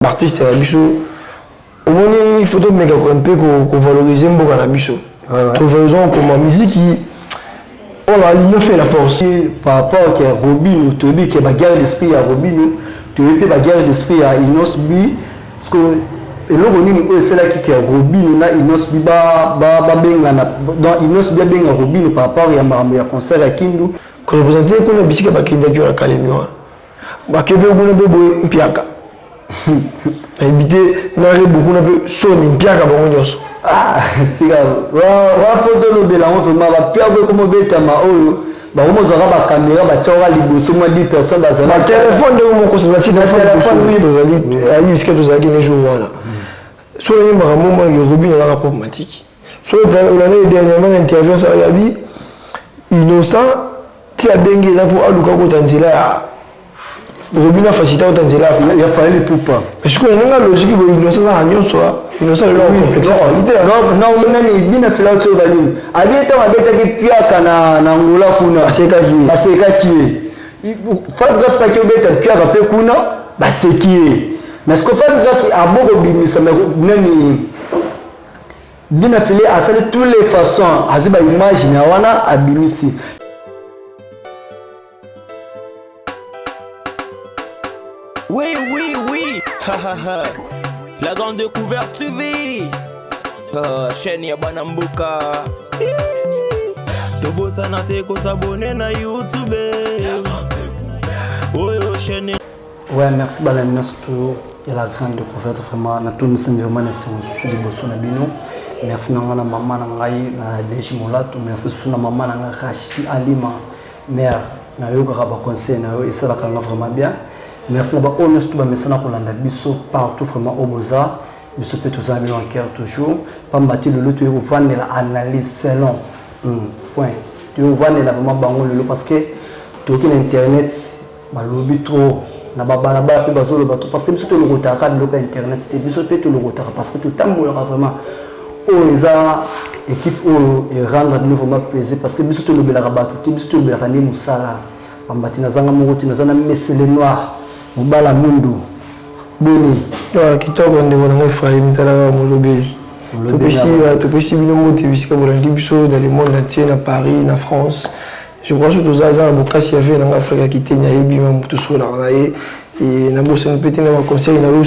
Artiste na biso omoni il faut tomeka mpe kovaloriser mboka na biso, tovaloriser okoma miziki oyo l'union fait la force. Par rapport ke Robino, toyebi ke baguerre d'esprit ya Robino, toyebi mpe baguerre d'esprit ya Innoss'B, parce que eloko nini oyo esalaki ke Robino na Innoss'B babengana, donc Innoss'B abenga Robino par rapport ya makambo ya concert ya Kindu? Koreprésenter kuna bisika bakendaki wana, Kalemi wana, bakende kuna mpe boye mpiaka, nayebi te na Rebo kuna mpe soni mpiaka bango nyonso. Ah, tika wa foto olobela yango vraiment, bapiaka ekoma obetama oyo bakomozwaka bacaméra, batiaka liboso mwa 10 personnes bazala. Batelefone ndenge moko batie telefone liboso, tozali ayi bisika tozalaki ne jour wana. Soki oyebi makambo moko, Robin azalaka problématique. Soki olandi dernièrement na interview asala, yabi Innocent ti abengi eza mpo aluka kota nzela ya Robin, afacilité kota nzela ya Fally Ipupa. Mais sikoyo ndenge logique boye, Innocent azaka nyonso, Innocent lelo complexe Fally te. Non, nani bina fila oyo banini abi ntango abetaki piaka na Angola kuna. Basekaki ye. Basekaki ye. Fabregas paki obeta piaka mpe kuna, baseki ye. Mais siko Fabregas abokobimisa nani, bina file asali tous les façons, azwi baimage na wana, abimisi. Oui. La grande découverte TV. Ah, chaîne ya bana mboka. Tobosana te kos'abonner na YouTube. Oyo chaîne. Ouais, merci balandi nyonso to ya La Grande Découverte. Vraiment natondisami vraiment na esengo mosusu liboso na bino. Merci na ngai na mama na ngai na Deji Molato, merci susu na mama na ngai Rachidi Alima, mare nayokaka baconseil na yo, esalaka nga vraiment bien. Merci na baoyo nyonso to bamesana kolanda biso partout vraiment oyo boza, biso mpe toza na bino en cœur toujours. Pamba te lelo toyei kovandela analyse selon point, toyei kovandela vraiment bango lelo parce que toyoki na internet balobi trop, na babalabala mpe bazoloba trop, parce que biso tolokotaka biloko ya internet te, biso mpe tolokotaka parce que totambolaka vraiment. Oyo eza équipe oyo erendre bino vraiment plaisir, parce que biso tolobelaka bato te, biso tolobelaka nde mosala. Pamba te nazanga moko te, naza na Mesele Noir, mobala mundu boni? Kitoko, ndeko na ngai Efraim talaka molobeli. Topesi bino mbote bisika bolandi biso dans le monde entier, na Paris, na France. Je crois so toza aza na bokasi ya vie nanga Afrika Kiteni, ayebi ma moto osololaka na ye. Nabosani mpe te na baconseil na yo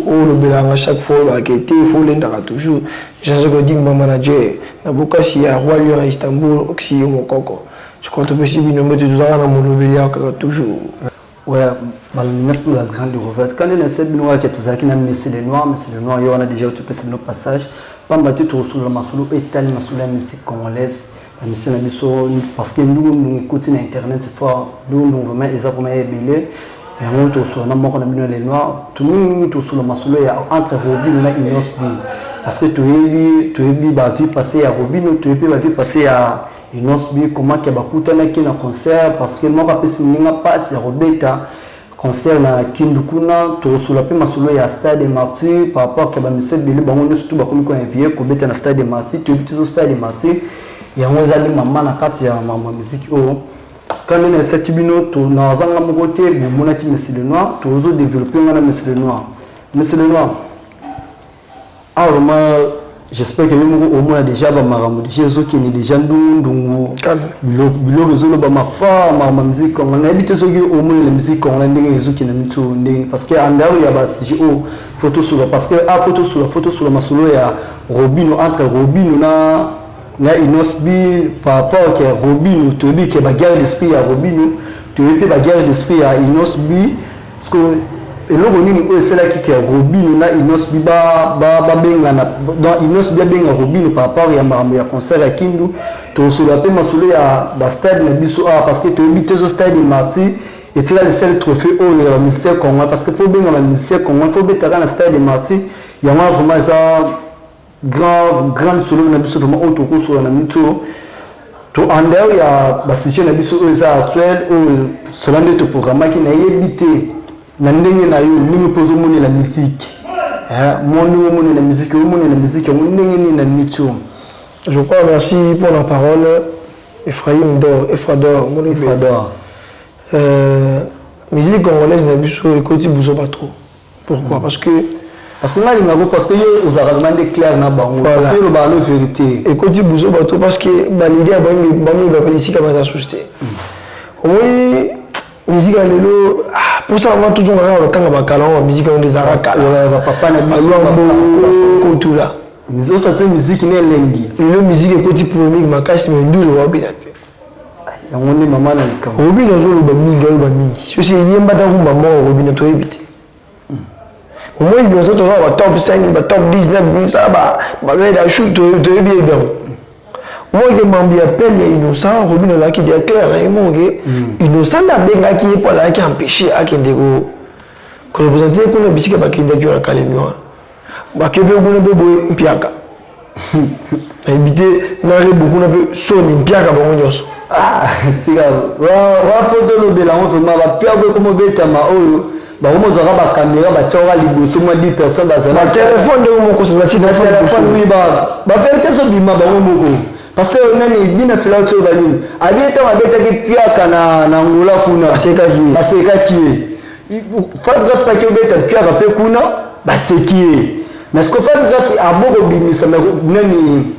olobelaka chaque fois, olobaka ete faut olendaka toujours. Jean-Jacques Odimba, manager na bokasi ya Roi Lion ya Istanbul, oxy yo mokoko. Je crois topesi bino mbote, tozalaka na molobeli ya kaka toujours. Ouais, balandi nyonso La Grande Découverte, kandi na se bino kaka tozalaki na Monsieur le Noir. Monsieur le Noir yo wana déjà topesa bino passage, pamba te tokosolola masolo etali masolo ya musique congolaise, bamusicien na biso, parce que ndungu ndungu ekoti na internet fort, ndungu ndungu vraiment eza vraiment ebele. Yango tosolola na moko na bino le Noir. Tomingimingi tosolola masolo ya entre Robino na Innoss'B, parce que toyebi bavie passé ya Robino, toyebi mpe bavie passé ya Innoss'B, comment ke bakutanaki na concert, parce que moko apesi moninga mpasi ya kobeta concert na Kindu kuna. Tokosolola mpe masolo ya Stade Martyr par rapport ke bamusicien ebele bango nyonso tu bakomi koinvie kobeta na Stade Martyr. Toyebi te zo Stade Martyr yango ezali mama na kati ya mambo ya miziki oyo. Kandi na esaki bino, nazanga moko te, bomonaki Monsieur le Noir, tozodévelopper nga na Monsieur le Noir. Monsieur le Noir, awa vraiment j'espère que yo moko omona déjà bamakambo déjà ezokende déjà ndungundungu, biloko ezolobama fort, makambo ya musique congolais. Nayebi te soki omonela musique congolais ndenge ezokende miti oyo ndenge, parce que andao ya basujet oyo faut tosolola, parce que a faut tosolola, faut tosolola masolo ya Robino, entre Robino na Innoss'B, par rapport ke Robino, toyebi ke baguerre d'esprit ya Robino, toyebi mpe baguerre d'esprit ya Innoss'B, parce que eloko nini oyo esalaki ke Robino na Innoss'B babengana, donc Innoss'B abenga Robino par rapport ya makambo ya concert ya Kindu? Tosolola mpe masolo ya bastade na biso awa, parce que toyebi te zo Stade Martyr etikali le seul trophée oyo ya bamusicien congolais, parce que faut obenga bamusicien congolais, faut obetaka na Stade Martyr. Yango wana vraiment eza grand grande solo na biso vraiment oyo tokosolola na miti oyo to en dehors ya basujet na biso oyo eza actuel, oyo sola nde toprogramaki. Nayebi te na ndenge na yo, ndenge mpo ozomonela musique, mo ndenge omonela musique, omonela musique yango ndenge nini na miti oyo? Je crois, merci pour la parole, Ephraim Dor, Ephrador. Ephrador. Musique congolaise na biso ekoti buzoba trop. Pourquoi? Parce que Parce que nga alingako, parce que ye ozalaka vraiment nde clair na bango, parce que olobaka no vérité. Ekoti buzoba to parce que baleader bami bapeli esika baza susu te. Omoni musique ya lelo mposa yango tozonga kaka batanga bakala ngo, bamusique yango nde ezalaka kala. Bapapa na biso. Kotula. Osate musique ne elengi. Lelo musique ekoti polémique makasi, mais ndulu wabina te. Yango nde mama na likambo. Robino azoloba mingi, aloba mingi sosi eyemba ta rumba moko. Robino toyebi te. Omoi nyonso toza ba top 5, ba top 10 na bimisa balweda shu, toyebi ye bien. Omoke mambo ya appel ya Innocent, Robino azalaki déjà clair na ye moko ke Innocent nde abengaki ye mpo azalaki empêché akende koreprésenter kuna bisika bakendaki oyo na Kalemi wana. Bakende kuna mpe boye mpiaka, nayebi te na Rebo kuna mpe soni mpiaka bango nyonso. Ah, tika wa foto olobela yango vraiment, bapiako ekoma obetama oyo bakomozwaka bacaméra, batiaka liboso mwa 10 personnes bazala. Batelefone ndenge moko batie telefone liboso. Oui, bavérité ezobima bango moko, parce que nani bina fila oti oyo banini abi ntango abetaki piaka na Angola kuna. Basekaki ye. Basekaki ye. Fabregas paki obeta piaka mpe kuna, baseki ye. Mais ce que Fabregas abokobimisa nani,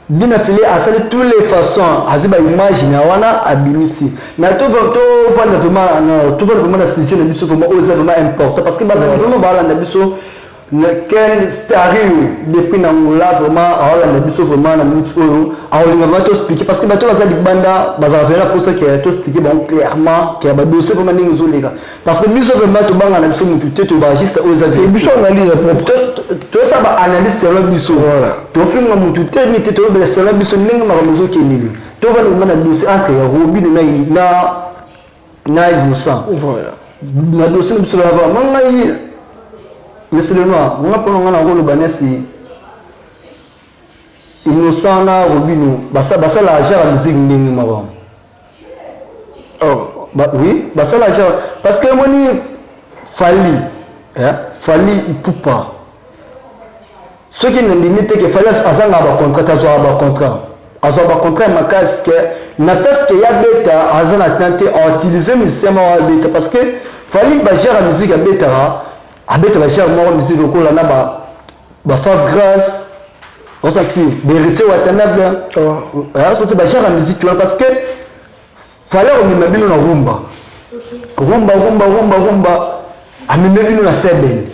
bina file asali toutes les façons, azwi baimage na wana abimisi. Mais tovanda vraiment, tovanda vraiment na sujet na biso vraiment oyo eza vraiment important, parce que bato vraiment balanda biso na quel stario depuis na Angola. Vraiment aolanda biso vraiment na minute oyo, aolinga vraiment toexpliquer, parce que bato baza libanda bazala vraiment mposa ke toexpliquer bango clairement ke badossier vraiment ndenge ezoleka, parce que biso vraiment tobanga na biso motu te, toba juste oyo eza biso analyse propre. Tosala baanalyse selon biso. Tofinga motu te ni te, tolobela selon biso ndenge makambo ezokendeli. Tovanda vraiment na dossier entre ya Robino na Innocent. Na dossier na biso lava ngai, Monsieur le Noir, nga mpona nga nakoloba nesi Innocent na Robino basala genre ya musique ndenge moko. Oh. Oui, basala genre, parce que omoni Fally, eh? Fally Ipupa, soki nandimi te ke Fally azangaka bacontrat te, azwaka bacontrat, azwaka bacontrat ya makasi ke na place ke ya beta aza na temps te autiliser musicien moko abeta, parce que Fally bagenre ya musique abetaka, abeta bagenre moko musique lokola na baFabregas, osati baHéritier Watanabe, osati bagenre ya musique wana, parce que Fally komema bino na rumba, rumba, rumba, rumba, rumba, amemi bino na seben,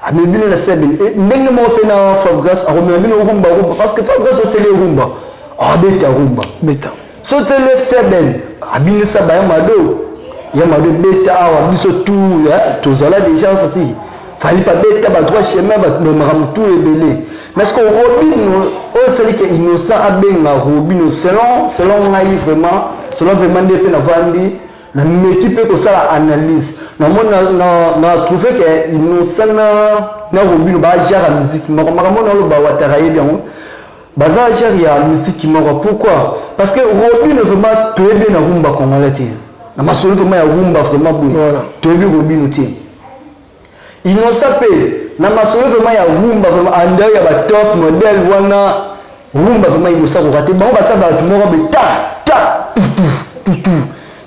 amemi bino na seben. Ndenge moko mpe na Fabregas, akomema bino rumba, rumba, parce que Fabregas oteli rumba, abeta rumba. Beta. So oteli seben, abinisa baya mado ya mado beta awa biso tu tozala déjà osati Fally babeta badroit chemin, makambo tu ebele. Mais ce que Robino oyo esali ke Innocent abenga Robino, selon ngai vraiment, selon vraiment nde mpe navandi, nameki mpe kosala analyse, namoni na trouve ke Innocent na Robino bagenre ya musique moko. Makambo naloba, wataka yebi yango, baza genre ya musique moko. Pourquoi? Parce que Robino vraiment toyebi na rumba congolais te, na masolo vraiment ya rumba vraiment boye toyebi Robino te. Innocent mpe na masolo vraiment ya rumba, vraiment andeo ya batop modèle wana rumba, vraiment Innocent koka te. Bango baza bato moko be ta ta tutu tutu,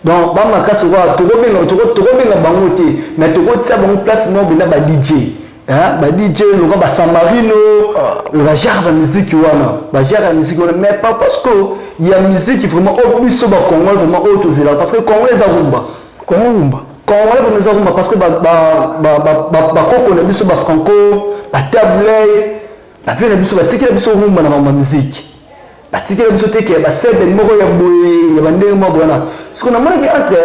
donc bamakasi okoa tokobenga bango te, mais tokotia bango place moko bena ba DJ, ba DJ loka basamarino, bagenre bamusique wana, bagenre ya musique wana. Mais pas parce que ya musique vraiment oyo biso bacongolais vraiment oyo tozelaka, parce que Congolais eza rumba. Congo rumba. Congolais vraiment eza rumba, parce que bakoko na biso, bafranco, baTabu Ley, bavieux na biso batikela biso rumba na makambo ya musique, batikela biso te ke baseben moko ya boye ya bandenge moko boye wana. Soki namonaki entre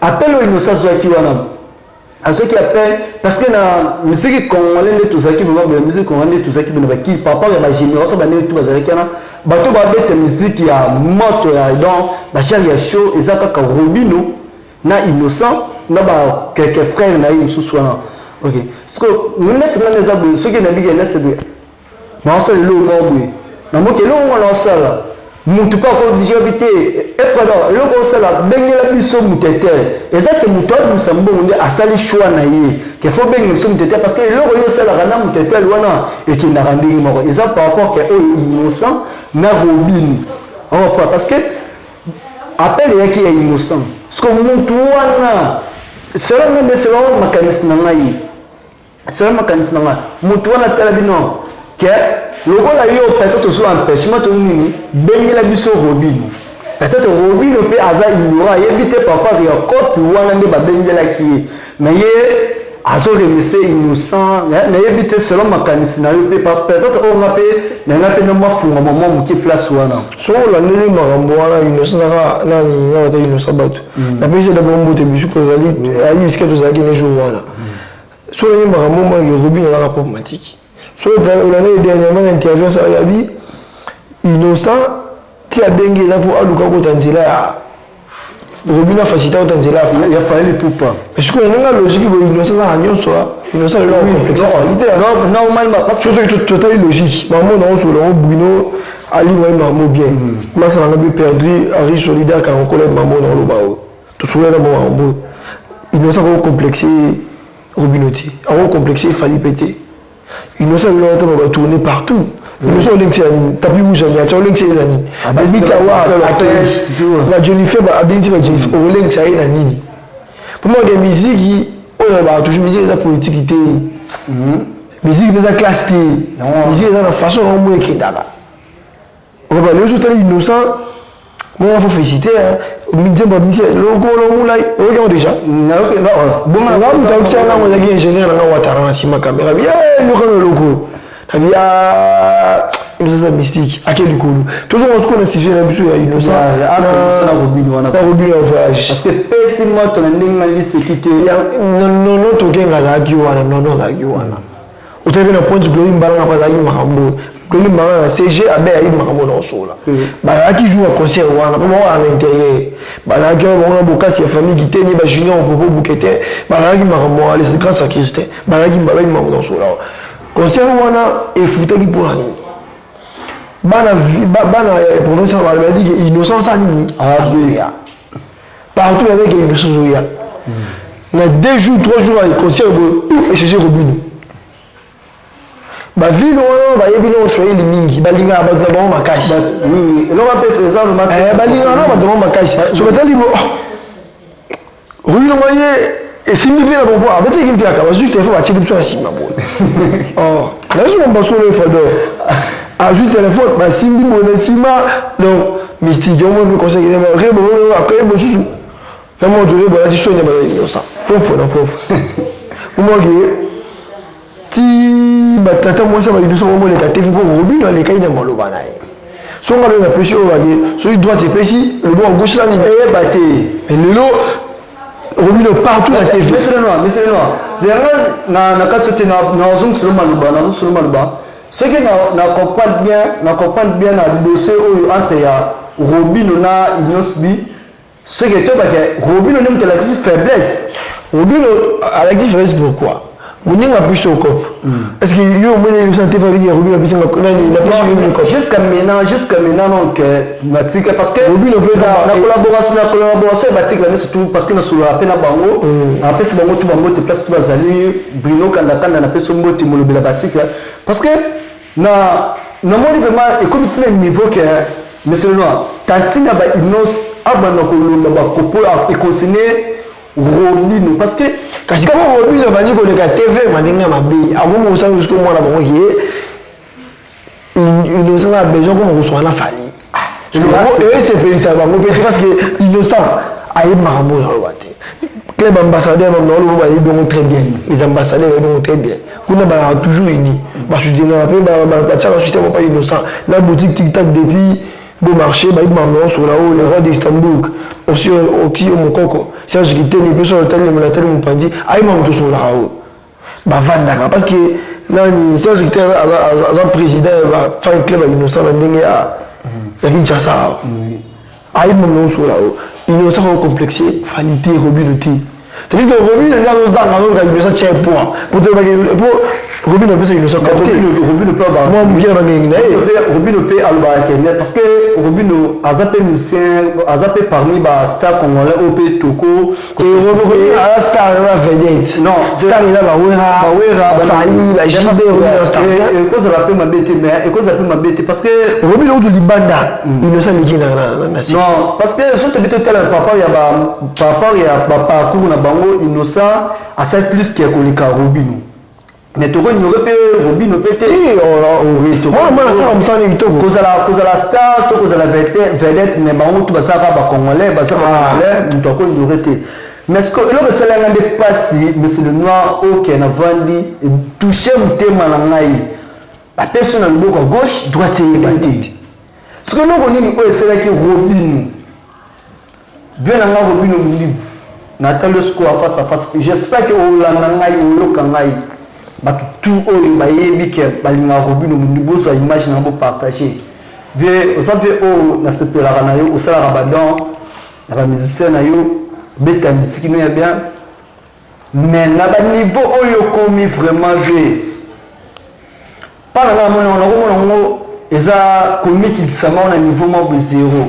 appel oyo Innocent azwaki wana, azwaki appel parce que na musique congolais nde tozalaki vraiment boye, musique congolais nde tozalaki boye na bakili par rapport ya bagénération bandenge tu bazalaki wana, bato babeta musique ya moto ya donc bagenre ya show eza kaka Robino na Innocent na ba quelques frères na ye mosusu wana. Ok, parce que nesi ngana eza boye, soki nabiki nesi boye naosala eloko moko boye, namoki eloko ngo naosala, mutu mpe akooblige bi te efrada eloko osala, bengela biso mutu etere. Eza ke mutu abimisa mbongo nde asali choix na ye ke faut bengela biso mutu etere, parce que eloko ye osalaka na mutu etere wana ekendaka ndenge moko. Eza par rapport ke oyo Innocent na Robin opa, parce que appel eyaki ya Innocent, parce que mutu wana Selon nga nde, selon makanisi na ngai, selon makanisi na ngai, motu wana tala bino ke lokola yo peut-être ozwa empêchement to nini, bengela biso Robino. Peut-être Robino mpe aza ignorant, ayebi te papa ya cope wana nde babengelaki ye, mais ye azoremese Innocent. Nayebi te, selon makanisi na yo mpe, peut-être oyo nga mpe nanga mpe na mwa fungama mwa moke place wana. Soki olandeli makambo wana, Innocent azaka nani na bata Innocent, bato napesi d'abord mbote bisu kozali ayi bisika tozalaki ne jour wana. Soki olandi makambo maki, Robin azaka problématique. Soki olandeli dernièrement na interview asala, yabi Innocent ti abengi eza mpo aluka kota nzela ya Robin, afacilité kota nzela ya Fally Ipupa. Mais sikoyo ndenge logique boye, Innocent azaka nyonso, Innocent lelo complexe Fally te. Normalement, parce que soki totali logique, makambo na osolo yango, Bruno alingo ye makambo bien, masalanga mpe perdu Henri Solidaire karankola mambo na oloba oyo tosolana mo makambo. Innocent ako complexe Robino te, ako complexe Fally mpe te. Innocent lelo ata batourne partout, Innocent olengisi ya nini? Tapis rouge anyati, olengisi ye na nini? Babita wa ba Jennifer, abengisi ba Jennifer, olengisa ye na nini? Po moke miziki oyo nalobaka toujours, musique eza politique te, musique mpe eza classe te, musique eza na façon yango mo ekendaka. Okoba lelo so otali Innocent moko, faut féliciter nzembo abimisi lokolo molai, oyoki yango déjà. Nga moto ayokisi yanga ngo, ezalaki ingénieur nanga Watara na nsima caméra bi yokano eloko nabi Innocent aza mystique, ake likolo. Tozonga sikoyo na sujet na biso ya Innocent na Robino wana. Na Robino ya voyage. Parce que pesi moto na ndenge liseki te. Nono tokenga azalaki wana, nono azalaki wana, otali na Pointe Glori Mbalanga mpo azalaki makambo Glori Mbalanga na CG abe ayebi makambo na osola. Bazalaki jour ya concert wana mpo bango na intérieur, bazalaki wana bango na bokasi ya famille Kiteni, bajunior Popo Bukete, bazalaki makambo wana, les grands sacristain bazalaki, balaki makambo na osola. Concert wana efutaki mpona nini? Bana bana ya province wana balobaki ke Innocent osala nini, azoya partout avec Innocent, ozoya na 2 jours, 3 jours ya concert boye, échange Robino. Bavile wana bayebi na Oswahili mingi, balingaka bato na bango makasi. Eloko mpe eza. Balingaka na bato bango makasi. So batali bo Robino ngo ye esimbi mpe na bango, abetaki mpiaka, bazwi telefone, batieli biso na nsima boye. Nazwi basolo Efador azwi telefone, basimbi boye na nsima. Donc mystique yango mpe conseil rebo akoye mosusu na moto rebo alati soni ya baza Innocent fofo na fofo omoke ti batata mwasi ya baInnocent bomoleka te mpo Robino alekaki na maloba na ye. So nga lelo napesi oyo bake, soki droite epesi loboko, gauche na nini? Eyeba te. Mais lelo Robino partout na TV. Monsieur Lenoir, monsieur Lenoir, zeranga na kati te, nazongisolo maloba, nazosolo maloba. Soki na comprendre bien, na comprendre bien na dossier oyo entre ya Robino na Innoss'B, soki tobake Robino nde moto alakisi faiblesse. Robino alakisi faiblesse pourquoi? Moninga apesi yo cope, est ce que yo omoni Innocent te fabiki ya Robino apesi nani, napesi yo cope? Jusqu'à maintenant donc natika parce que Robino mpe na collaboration ya batika nyonso tout, parce que nasololaka mpe na bango, napesi bango tu bango te, place tu bazali. Bruno Kandakanda, napesi mbote, molobela batika, parce que na namoni vraiment ekomi ntina niveau ke monsieur Lenoir, tantine ya baInnos abanda kolonda bakopo econcerne Robino, parce que Kasi kama Robino abandi koleka TV mandenge ya mabe, akomi kosala jusque mwana bango ke Innocent a besoin koma koswana na Fally, esepelisa bango mpe te, parce que Innocent ayebi makambo oyo naloba te. Club ambassadeur bamna oloba, bayebi yango très bien, les ambassadeurs bayebi yango très bien. Kuna bazalaka toujours unis, basoutenaka mpe, batiaka soutien mpo Innocent na boutique Tic Tac depuis Beau Marché, bayebi makambo nyonso na oyo. Le roi d'Istanbul aussi, oki mokoko Serge Kiteni mpe so otali natali mopanzi, ayebi makambo tosololaka oyo bavandaka, parce que nani, Serge Kiteni aza président ya fan club ya Innocent na ndenge ya Kinshasa awa, ayebi makambo nyonso oyo. Innocent ako complexe Fally te, Robino te, c'est-à-dire que Robino nde azozanga, azoluka Innocent tia poids po Robino apesa Innocent. Robino mpe mwa moke na bangengi na ye. Robino mpe alobaka ke, parce que Robino aza mpe musicien, aza mpe parmi bastar congolais oyo mpe toko Aza star, aza vedette. Non. Star eza bawera. Bawera. Fally, baJB, Robino star. Ekozala mpe mabe te, mais ekozala mpe mabe te parce que Robino kutu libanda, Innocent leki na Non, parce que so tobi totala par rapport ya par rapport ya baparcours na bango. bango, Innocent asali plus que koleka Robino, mais tokoignore mpe Robino mpe te. Mwana asala mosala kitoko. Kozala star to kozala vedette, mais bango tu basalaka bacongolais, baza bacongolais, moto akoignore te. Mais ce eloko esalanga nde mpasi, Monsieur le Noir, oke navandi, touche motema na ngai, bapesi na loboko ya gauche, droite eyeba te. Soki eloko nini oyo esalaki Robino, vie na ngai, Robino Mondibu, natali sikoyo face à face. J'espère que olanda ngai, oyoka ngai. Bato tu oyo bayebi ke balingaka Robino Mondibu, bozwa image na bopartage. Vie oza vie oyo nasepelaka na yo, osalaka badon na bamusicien na yo, obeta musique no ya bien, mais na baniveau oyo okomi, vraiment vie mpa na ngai, namoni yango, nakomona yango eza komikitisa na niveau moko zéro,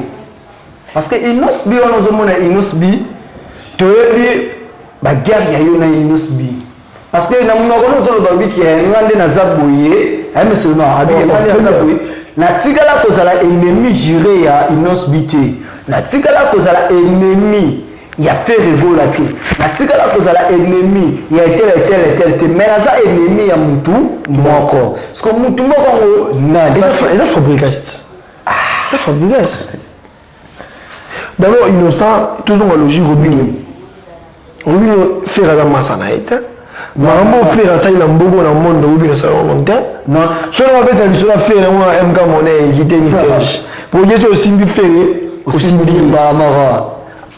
parce que Innoss'B wana, ozomona Innoss'B, toyebi baguerre ya yo na Innoss'B, parce que na monoko no ozoloba biki nga nde naza boye. Aye, Monsieur Noir, abiki nga nde naza boye, natikala kozala ennemi juré ya Innoss'B te, natikala kozala ennemi ya Ferre Gola te, natikala kozala ennemi ya etele etele etele te, mais naza ennemi ya mutu moko. Parce que mutu moko yango nani? Eza Fabregas, eza Fabregas. D'abord Innocent, tozonga logique. Robino, Robino, Ferre aza masa na ye te. Makambo Ferre asali na mboko na monde, Robino asali yango te. Soki babeta liso na Ferre yango na MK Monnaie ekiteni Serge, po ye so osimbi Ferre, osimbi mbala moko.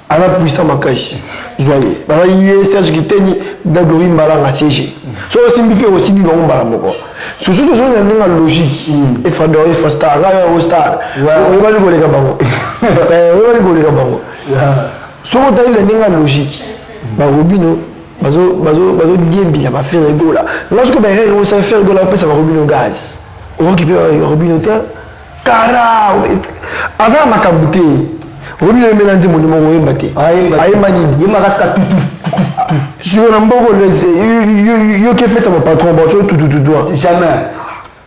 Aza puissant makasi, zwa ye, baza ye Serge Kiteni, Dadori Mbalanga, CG. So osimbi Ferre, osimbi bango mbala moko. Surtout tozoi na ndenge ya logique, Efrador, Efrastar, ngai yango star, oyebani koleka bango, oyebani koleka bango. Soki otali na ndenge ya logique, barobino bazodiembila baFerre Gola. Nga soki baerreur osala, Ferre Gola opesa barobino gaz, okoki mpe barobino te. Kara aza na makambo te. Robino oyembela nzembo nde moko oyemba te, ayemba nini? Yembaka sika tutu. Sikoyo na mboko yoki efeta bapatron bato tutututu. Jamais,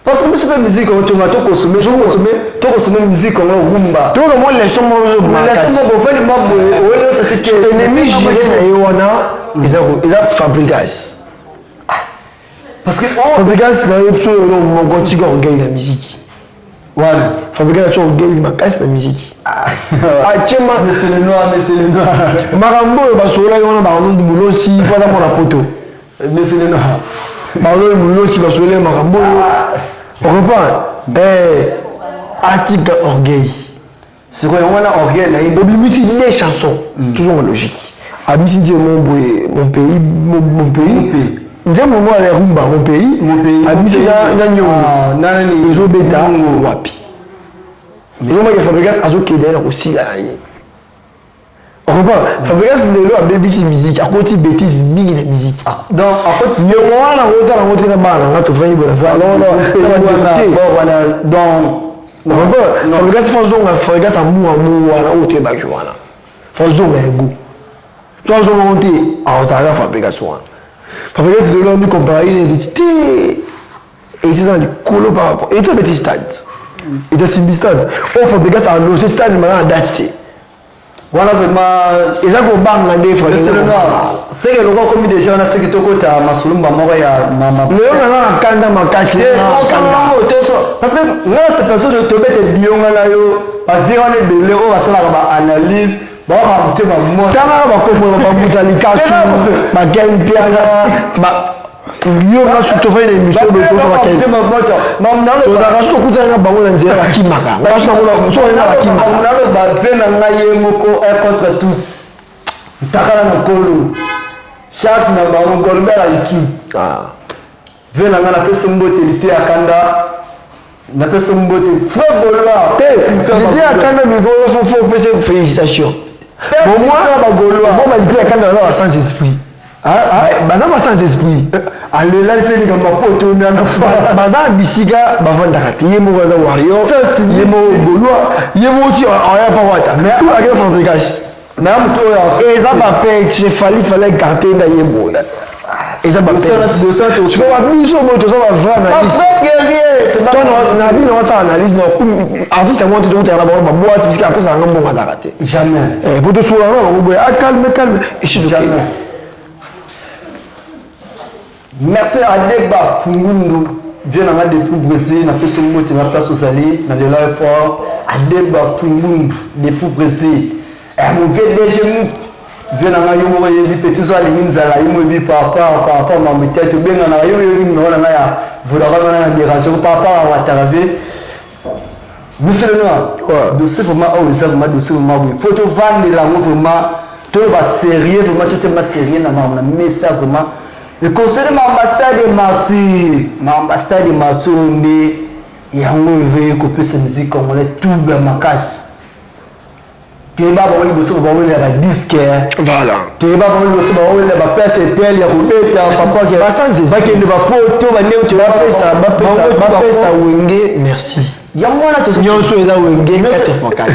parce que biso mpe musique yango tonga tokosome, tokosome, tokosome musique yango rumba. Toyoka mwa leçon moko. Leçon moko ofandi mwa boye, oyeyosa te. Ennemi juré na ye wana eza Fabregas. Parce que Fabregas na ye biso oyo moko tika orgueil na musique. Wana Fabregas atia orgueil makasi na musique, atiema. Monsieur le Noir, Monsieur le Noir. Makambo oyo basololaki wana, bango bulosi po aza mwana poto. Monsieur le Noir. Bango bulosi basololaki makambo oyo, ocomprend? Atika orgueil. Sikoyo yango wana orgueil na ye. Obimisi deux chansons, toujours en logique. Abimisi nzembo boye, Mon pays, Mon pays, nzembo moko ya rumba, Mon pays. Mon pays. Abimisi na nyongo, ezobeta wapi? Ezomaki Fabregas azokende na kosila na ye, ocomprend? Fabregas lelo abebisi musique, akoti bétise mingi na musique. Donc akoti. Nyongo wana kotala yango te na bana na nga, tofandi boye na salon. Donc Fabregas faut azonga. Fabregas amour, amour wana oyo toyebaki wana, faut azonga yango. So azonga ngo te, azalaka Fabregas wana. Fabregas lelo ami compare ye te, eza na likolo par rapport eza beti stade, eza simbi stade oyo Fabregas annonce stade mana na date te. Wana vraiment eza kobanga nde. Seke eloko akomi déjà wana, seke tokota masolomba moko ya Lelo naza na kanda makasi. Parce que nga na personne tobete bionga na yo, bavie wana ebele oyo basalaka baanalyse, baoka motema. Tangaka bakombo, babuta likasu, baken mpiana yo nga su tofai na émission. Tozalaka so tokutani na bango na nzela, bakimaka nga so na bakimaka. Naloba ve na ngai ye moko, un contre tous, ntakala na kolo charge na bango, Golbert Aitu ve na ngai, napesi mbote lite ya kanda, napesi mbote frère Gaulois. Te, lite ya kanda mikolo faut opesa félicitation. Bon, moi Bagaulois, bon, balite ya kanda baza ba sans esprit, baza ba sans esprit. Alelali mpe likambo poto. Baza bisika bavandaka te. Ye moko aza warrior, ye moko Gaulois, ye moko ti oya pa wata tout ake Fabregas. Na moto oyo eza bapete, fallait écarter nda ye boye, eza babiso boye, toza bavrai analyste na bino, osala analyse na artiste yango te, tokutaka na bango baboite puisque apesaka nga mbongo azalaka te. Jamais. Po tosolanga bango boye, calme calme. Jamais. Merci Adeba Fungundu, vieux na nga depuis Brésil, na pesi mbote na place ozali, na lela yo fort. Adeba Fungundu depuis Brésil. Eh, mon vieux DG Moup, vieux na nga yo moko yebi petit zo alingi nzala, yo moyebi par rapport par rapport ma mutete obenga na yo yebi numéro na nga ya Vodacom wana na déranger par rapport à Watara vieux. Monsieur le Noir, ouais. Dossier vraiment oyo eza vraiment dossier vraiment boye. Faut tovandela yango vraiment toyeba sérieux vraiment totema sérieux na makambo na mesa vraiment. Ekoseli makambo ya stade de martyr, makambo ya stade de martyr oyo nde yango eve kopesa musique congolais trouble ya makasi. Toyeba bango liboso bawelela ba disque, voilà, toyeba bango liboso bawelela ba place etel ya kobeta papa bakende bapoto bandenge bapesa bapesa Wenge merci. Yango wana nyonso eza Wenge 4x4.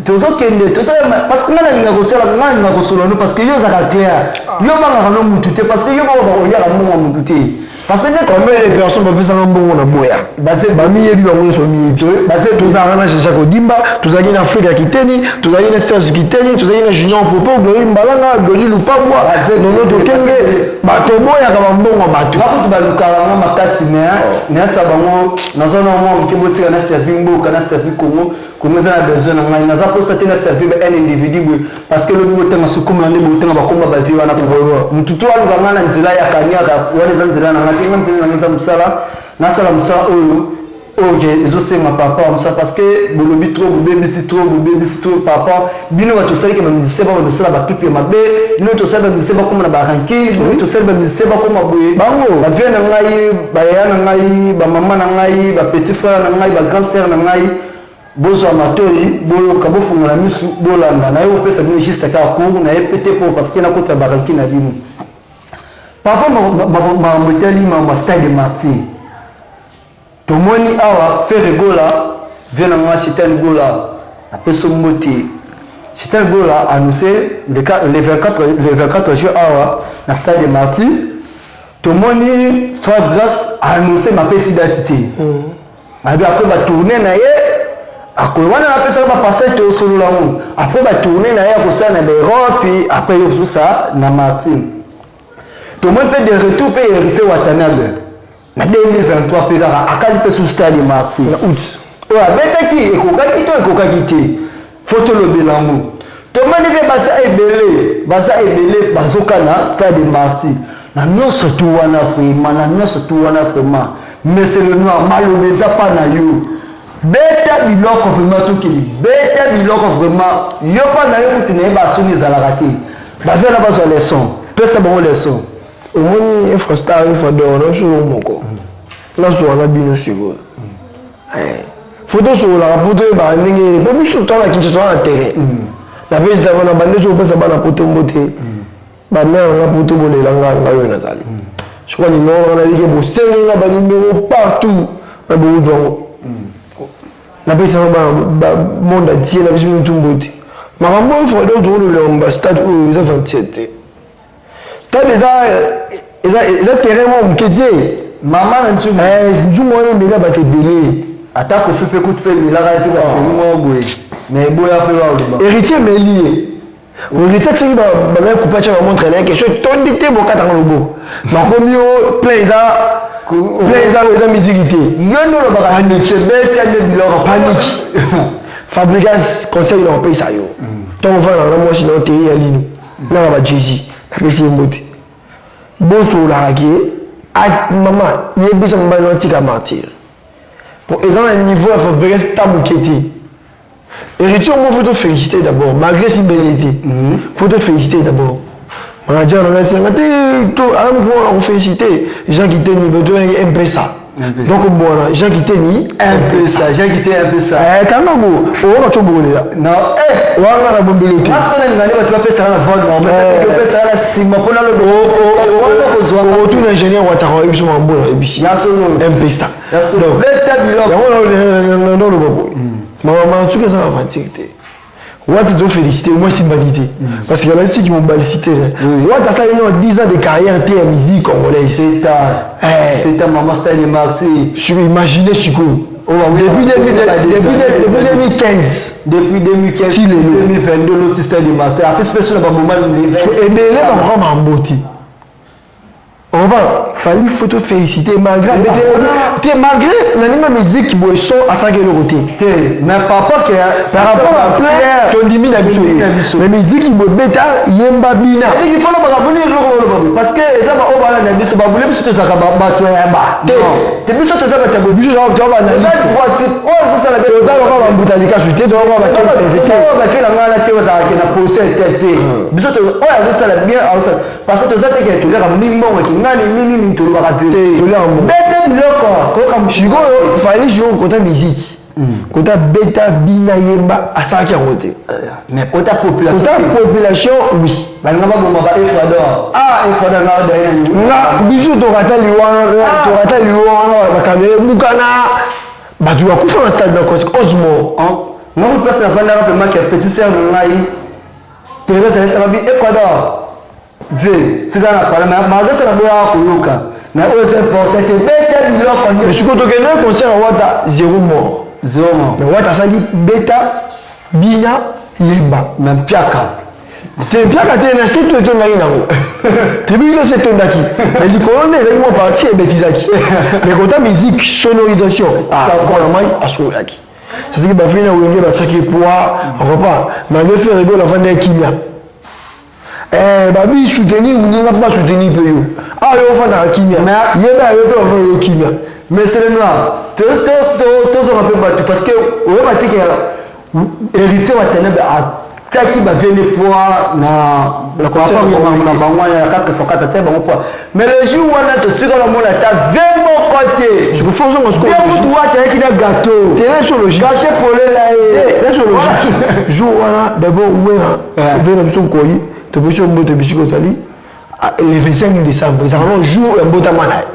Tozokende tozoyeba parce que ngai nalinga kosala, ngai nalinga kosolola no parce que yo ozalaka clair, yo bangaka no mutu te parce que yo moko bakoliaka mbongo ya mutu te parce que nde Combien de personnes bapesanga mbongo na boya? Bamiyebi bango nyonso, bamiyebi. Tozalaka na Jean-Jacques Odimba, tozalaki na Afrika Kiteni, tozalaki na Serge Kiteni, tozalaki na Junior Popo, Glori Mbalanga, Glori Lupabwa, Nono Tokenge. Bato boyaka bambongo ya bato. Nga kutu balukaka nga makasi me nayasa bango naza na mwa moke botika na servi mboka na servi Congo. Congo eza na besoin na ngai, naza posa te na servi ba un individu boye parce que lobi botanga sukumu na nde botanga bakomba bavie wana. Mutu to aluka ngai na nzela ya kaniaka wana eza nzela na ngai te. Nga nzela na ngai eza mosala, nasala mosala oyo oyo ezosenga papa ya mosala parce que bolobi trop, bobebisi trop, bobebisi trop papa. Bino bato osaliki bamusicien bakoma tosala bapipe ya mabe, bino tosali bamusicien bakoma na barancune, bino tosali bamusicien bakoma boye. Bango. Bavieux na ngai, bayaya na ngai, bamama na ngai, bapetit frère na ngai, bagrand sœur na ngai, bozwa matoi, boyoka, bofungola misu, bolanda. Naye kopesa bino juste kaka cours naye pe te po parce que nakota barancune na bino. Papa, makambo etali makambo ya stade de martyr, tomoni awa Ferre Gola, vieux na nga Chitan Gola, apesi mbote. Chitan Gola annoncé le 24, le 24 juin awa na stade de martyr. Tomoni Fabregas annoncé, mapesi date te. Abi après batournée na ye wana napesaka bapassage, tosolola yango après batournée na ye akosala na baEurope, après ye kosusa na martyr. Tomoni mpe de retour mpe Héritier Watanabe na 2023 mpe kaka akali mpe sous stade martyr. Na août. Oyo abetaki ekokaki to ekokaki te, fo tolobela yango. Tomoni mpe baza ebele, baza ebele bazokana stade martyr na nyonso tu wana vraiment, na nyonso tu wana vraiment. Monsieur le Noir, maloba eza mpa na yo, beta biloko vraiment, tokende beta biloko vraiment. Yo mpa na yo kutu nayeba soni ezalaka te. Bavie na bazwa leçon, pesa bango leçon. Omoni Infrastar, Infrador na biso moko nazwa na bino sikoyo. Fo tosololaka mpo toyebaka ndenge mpo biso toza na Kinshasa, toza na terrain. Napesi na bande soki opesa bana poto mbote, bamère nga poto bolela nga, ngai oyo nazali sikoyo nimero nanga nayebiki bosenge nga banimero partout na bokozwa yango. Napesaka bana monde entier, napesi bino tu mbote. Makambo oyo Infrador tokolobela bastade oyo eza 27 te. Stade eza terrain moko moke te. Mama na nzungu. Nzungu wana emela bato ebele. Ata Kofi mpe kutu mpe emelaka ye mpe baseli moko boye mais eboya mpe baoloba. Héritier emeli ye, Héritier atiki bamai coupe, atia bamontre na ye question etondi te, bokatanga loboko bakomi o plein, eza plein, eza misiki te. Yo nde olobaka Panique. Beta nde biloko. Panique. Fabregas, conseil na kopesa yo, ntongo ovanda na mwasi na yo teri ya lino nanga bajesi, napesi ye mbote. Bosololaka ke mama yebisa mobali na atika martyr po eza na niveau ya Fabregas ta moke te. Héritier omo, faut te féliciter d'abord malgré si bele te, faut te féliciter d'abord. Manager na ngai senga te to alamoko akoféliciter Jean Kiteni beto Mpesa. Donc bwana Jean Kiteni. Mpesa, Jean Kiteni Mpesa. Kangango oyoka tyo bokolela. Non, eh. Wanga na bombelo te. Masona ningani bato bapesaka na voix noire, bapesaka na nsima mpona lobo. Otuna ingénieur Wataka oyebi biso makambo oyo oyebisi. Ya solo. Mpesa. Ya solo, beta biloko. Yango noloba boye, makambo soki eza aventure te. Wata tozofélicité moi esimbaki te parce que alasiki mobalisi te. Wata asali no 10 ans de carrière te ya musique congolaise. C'est un maman style martyr. Sur imagine sikoyo depuis 2015. Depuis 2015. Ti lelo. 2022, l'autre style de martyr après spécial na bamoment. Ebele bakoka mambo te. On va Fally, faut te féliciter malgré te, malgré na ndenge musique boye, son asalaki eloko te. Te, mais par rapport ke par rapport à plein, tondimi na biso, mais musique boye, beta, yemba, bina. Il faut lobaka boni eloko oloba, parce que eza baoyo balanda biso, babule biso, tozalaka bato ya ba te. Te, biso toza bato ya biso oyo ezosala. Toza lokola bambuta likasu te, toza te. Bafe na ngai na te, ozalaka na position te te. Biso oyo azosala bien, azosala, parce que toza teke toliaka mimbongo kingani minini, tolobaka bete biloko. Koyoka sikoyo Fally, sikoyo kota musique, kota beta, bina, yemba, asalaki yango te. Mais kota population. Kota population, oui. Balinga baboma ba Efrador, ah, Efrador nga nga biso tokata liwana, tokata liwana, bakamera ebukana, bato bakufa na stade na 11 morts. Nga ko place nafandaka vraiment ke petit sœur na ngai Thérèse ayesaka bi Efrador ve tika na pala, malgré ça naboyaka koyoka, mais oyo eza important te, beta biloko. Mais sikoyo tokende concert ya Wata, zéro mort. Zéro mort. Mais Wata asali beta, bina, yemba. Mais mpiaka. Te, mpiaka te, na se to etondaki nango, tribune nyonso etondaki, mais likolo nde ezalaki mwa partie ebetizaki. Mais kota musique, sonorisation mpona mai asololaki, c'est-à-dire bafini na Wenge batiaki poids repas, malgré Ferre Gola afandi ya kimia. Babi soutenir moninga mpo basoutenir mpe yo, awa yo ofandaka kimia, yeba yo mpe ofanda yo kimia. Mais c'est le noir, tozonga mpe bato, parce que oyeba te ke Héritier Watanabe atiaki bavene poids na na bango wana ya 4 x 4, atiaki bango poids, mais le jour wana totikala mona ata ve moko te. Sikoyo mutu wata ayaki na gâteau. Te, logique. Gâteau polela ye. Logique, jour wana d'abord Wera ve na biso nkoi, topesi yo mbote bisika ozali. Le 25 décembre ezalaka no jour ya mbotama na ye,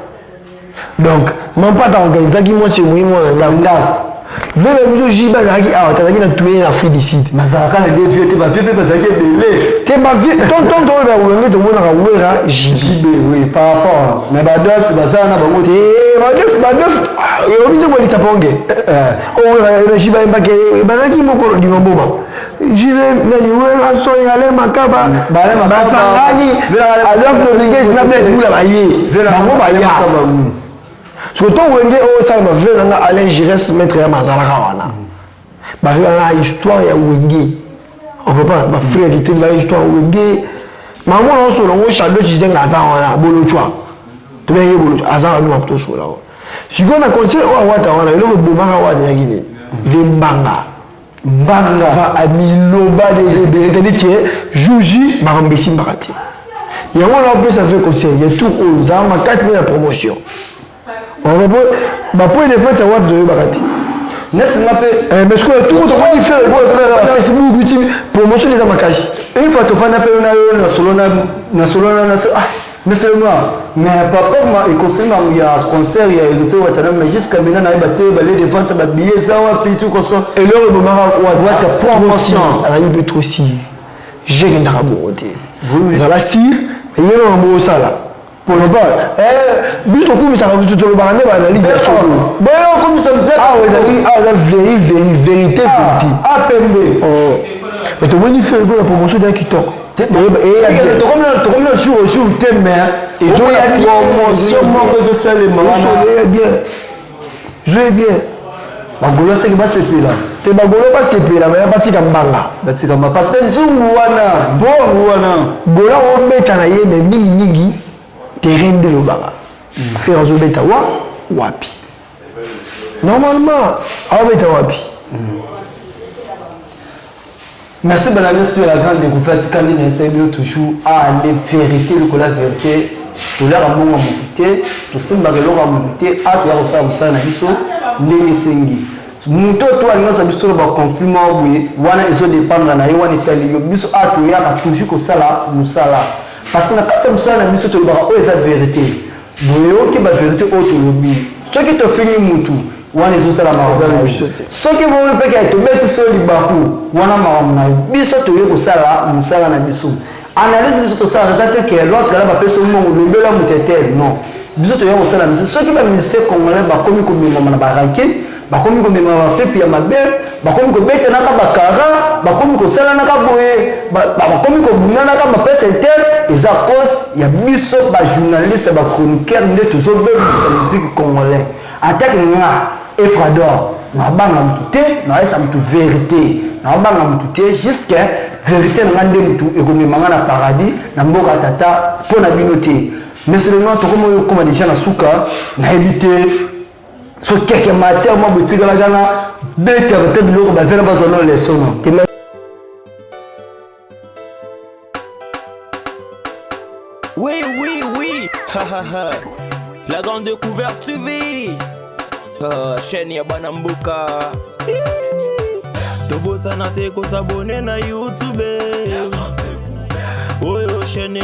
donc mampata organisaki mwasi emoyi mwana ndako. Ve na biso JB azalaki awa, tazalaki na tournée na Afrique du Sud. Bazalaka na deux vieux te, bavieux mpe bazalaki ebele. Te, bavieux tonton oyo bawenge, tomonaka Wera, JB. Oui, par rapport, mais badolphe bazala na bango. Te, badolphe elobi nzembo elisa ponge oyo JB ayembaki, bazalaki mokolo dimamboma JB nani, Wera son Ale Makaba basangani, Adolphe Dominguez na Blaise Bula baye, bango baya. Surtout Wenge oyo esalama, ve nanga Alain Gires, maître ya mazalaka wana, bavi bana histoire ya Wenge, on comprend, bafrère kiteni ba histoire Wenge, mamo na osola ngo Shadow Chizenga aza wana, Bolocwa tobenge Bolocwa aza wana, mapo tosola ngo. Sikoyo na concert oyo awata wana, eloko ebomaka Wata ezalaki nini? Ve mbanga. Mbanga. Va amiloba déjà ebele, tandis que jour J makambo esimbaka te. Yango na opesa ve conseil ya tour oyo, ozala makasi mpe na promotion, bapoint de vente ya Wata toyebaka te. Nesinga mpe. Mais sikoyo tour tomoni Ferre na Facebook ti promotion eza makasi. Une fois tofanda mpe na yo na solo na ah, monsieur le noir, mais papa ma ekosema ya concert ya Héritier Watanabe, mais jusqu'à maintenant nayeba te bale de vente babillet eza wapi, tout koso. Eloko ebomaka Wata, promotion. Azali mpe trop sûr, jekendaka bongo te, ezala sûr, mais ye makambo osala poloba biso tokumisaka, biso tolobaka nde baanalyse ya solo. Boyo okomisa. Awa ezali, awa eza vérité, vérité, vérité. Apembe. Mais tomoni Ferre Gola, promotion eza kitoko. Tokomi na jour au jour te, mais promotion moko ezosalema wana. Ezoya bien, ezoya bien. Bagolo seki basepela. Te, bagolo basepela, mais batika mbanga. Batika mbanga, parce que nzungu wana, nzungu wana. Gola obeta na ye, mais mingimingi terrain nde lobaka Ferre azobeta wa wapi, normalement aobeta wapi? Merci bana nyonso ya La Grande Découverte. Kandi na esali bino toujours ande vérité lokola vérité. Toliaka mbongo ya motu te, tosimbaka eloko ya motu te, a toya kosala mosala na biso ndenge esengi. Moto oyo to alingi azwa biso na baconflit moko boye wana, ezodépendre na ye, wana etali yo. Biso a toyaka toujours kosala mosala, parce que na kati ya mosala na biso tolobaka oyo eza vérité. Boyoki bavérité oyo tolobi. Soki tofingi mutu wana, ezotala makambo. Soki bomoni mpe ke tobeti so libaku wana, makambo na biso, toye kosala mosala na biso. Analyse biso tosala eza te ke l'autre ala bapesi mbongo, lobela moto ete non. Biso toya kosala biso. Soki bamusicien congolais bakomi komemama na baranke. Bakomi komema bapepe ya mabe, bakomi kobetanaka bakara, bakomi kosalanaka boye, bakomi kobundanaka bapese te. Eza cause ya biso bajournaliste, bachroniqueur nde tozobebisa musique congolais. Atake nga Efrador, nabanga mutu te, nayesa mutu vérité, nabanga mutu te, jusque vérité na nga nde mutu ekomema nga na paradis na mboka tata mpo na bino te. Monsieur le Noir, tokomi oyo okóma déjà na suka. Nayebi te so quelque matière mwa botikalaka na betaka te, biloko bavena bazwa no lesono. Oui, oui, oui. Ha, ha, ha. La grande découverte TV. Ah, chaîne ya bana mboka. Tobosana te kosabone na YouTube. Oyo chaîne.